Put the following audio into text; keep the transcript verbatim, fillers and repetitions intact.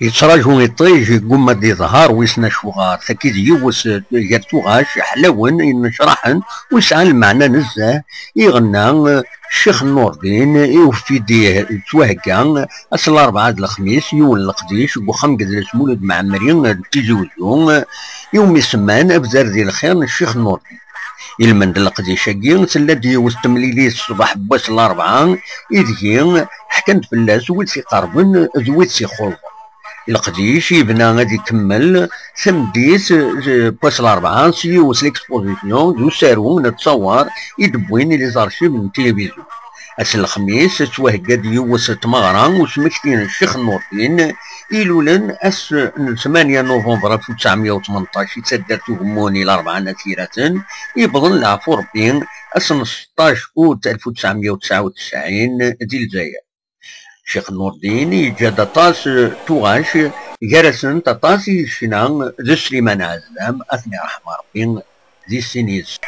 Yettraǧu iṭij, yeggumma ad iḍher, wissen acuɣer. Tagi d yiwet gar tuɣac ḥlawen, yennecraḥen, u yesɛan lmeɛna nezzeh, iɣenna Ccix Nurdin i ufidi yettwahegga ass n larebɛa d lexmis, yiwen n leqdic deg uxxam n yidles Mulud Mɛemmri n Tizi Uzzu, iwumi semman Abdar di lxir n Ccix Nurdin. Ilmend n leqdic-agi, tella-d yiwet temlilit ṣṣbeḥ n wass n larebɛa, ideg ḥkan-d fell-as wid s-iqerben d wid s-ixuḍen. Leqdic yebna ad ikemmel tameddit, eh, n wass n larebɛa s yiwet l'exposition d usaru n ttawar i d-wwin les archives n tilivizyu. Ass n lexmis, tettwahegga-d yiwet n tmeɣra usmekti n Ccix Nurdin, ilulen ass n tmanya november alef u tesɛemya u tmenṭac i taddart Ugemmun i larebɛa n At Yiraten, yewwḍen leɛfu Rebbi ass n seṭṭac ut alef u tesɛemya u tesɛa u tesɛin di Lezzayer. Ccix Nurdin yeǧǧa-d aṭas n tuɣac, gar-asent aṭas i yecna d Sliman Ɛezzam, ad ten-iṛḥem Rebbi, di sin yid-sen.